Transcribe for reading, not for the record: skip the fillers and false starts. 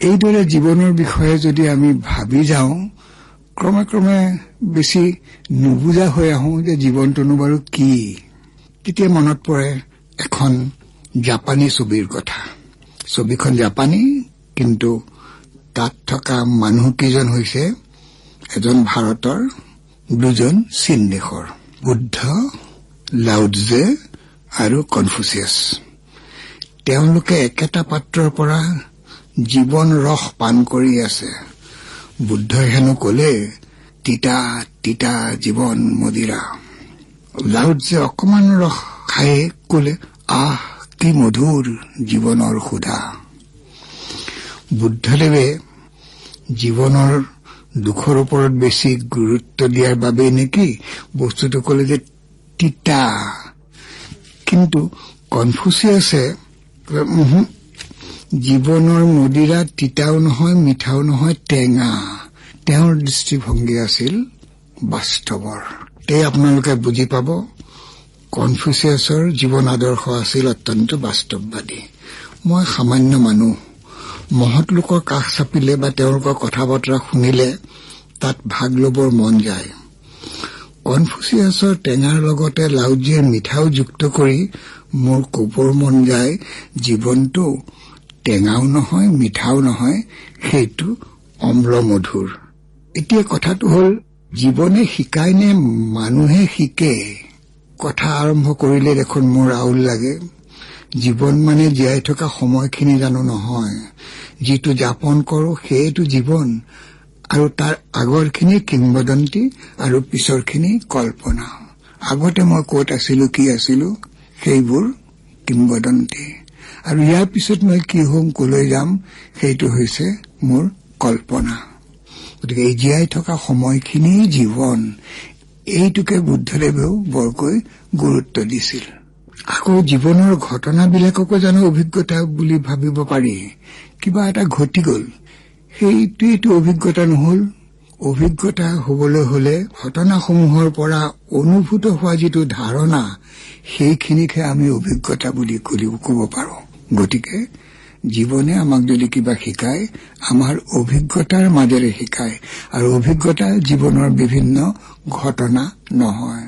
এইদৰে জীৱনৰ বিষয়ে যদি আমি ভাবি যাওঁ, ক্ৰমে ক্ৰমে বেছি নুবুজা হৈ আহোঁ যে জীৱনটোনো বাৰু কি। তেতিয়া মনত পৰে এখন জাপানী ছবিৰ কথা। ছবিখন জাপানী, কিন্তু তাত থকা মানুহকেইজন হৈছে এজন ভাৰতৰ, দুজন চীন দেশৰ, বুদ্ধ, লাউডজে আৰু কনফুচিয়াছ। তেওঁলোকে একেটা পাত্ৰৰ পৰা জীৱন ৰস পান কৰি আছে। বুদ্ধই হেনো কলে, তিতা তিতা জীৱন মদিৰা। লাউডজে অকমান ৰস খায়ে কলে, আহ কি মধুৰ জীৱনৰ সুধা। বুদ্ধদেৱে জীৱনৰ দুখৰ ওপৰত বেছি গুৰুত্ব দিয়াৰ বাবেই নেকি বস্তুটো কলে যে তিতা। কিন্তু কনফুচিয়াছে জীৱনৰ মদিৰা তিতাও নহয়, মিঠাও নহয়, টেঙা। তেওঁৰ দৃষ্টিভংগী আছিল বাস্তৱৰ। তে আপোনালোকে বুজি পাব, কনফুচিয়াছৰ জীৱন আদৰ্শ আছিল অত্যন্ত বাস্তৱবাদী। মই সামান্য মানুহ, মহৎ লোকৰ কাষ চাপিলে বা তেওঁলোকৰ কথা বতৰা শুনিলে তাত ভাগ ল'বৰ মন যায়। কনফুচিয়াছৰ টেঙাৰ লগতে লাউজিয়ে মিঠাও যুক্ত কৰি মোৰ ক'বৰ মন যায়, জীৱনটো টেঙাও নহয়, মিঠাও নহয়, সেইটো অম্ল মধুৰ। এতিয়া কথাটো হ'ল, জীৱনে শিকায় নে মানুহে শিকে? কথা আৰম্ভ কৰিলে দেখোন মোৰ আউল লাগে। জীৱন মানে জীয়াই থকা সময়খিনি জানো নহয়, যিটো যাপন কৰো সেইটো জীৱন, আৰু তাৰ আগৰখিনি কিংবদন্তি আৰু পিছৰখিনি কল্পনা। আগতে মই ক'ত আছিলো, কি আছিলো, সেইবোৰ কিংবদন্তি, আৰু ইয়াৰ পিছত মই কি হ'ম, কলৈ যাম, সেইটো হৈছে মোৰ কল্পনা। গতিকে এই জীয়াই থকা সময়খিনি জীৱন, এইটোকে বুদ্ধদেৱেও বৰকৈ গুৰুত্ব দিছিল। আকৌ জীৱনৰ ঘটনাবিলাককো জানো অভিজ্ঞতা বুলি ভাবিব পাৰি? কিবা এটা ঘটি গ'ল, সেইটোৱেইটো অভিজ্ঞতা নহ'ল। অভিজ্ঞতা হ'বলৈ হ'লে ঘটনাসমূহৰ পৰা অনুভূত হোৱা যিটো ধাৰণা, সেইখিনিকহে আমি অভিজ্ঞতা বুলি ক'ব পাৰোঁ। গতিকে জীৱনে আমাক যদি কিবা শিকায়, আমাৰ অভিজ্ঞতাৰ মাজেৰে শিকায়, আৰু অভিজ্ঞতা জীৱনৰ বিভিন্ন ঘটনা নহয়।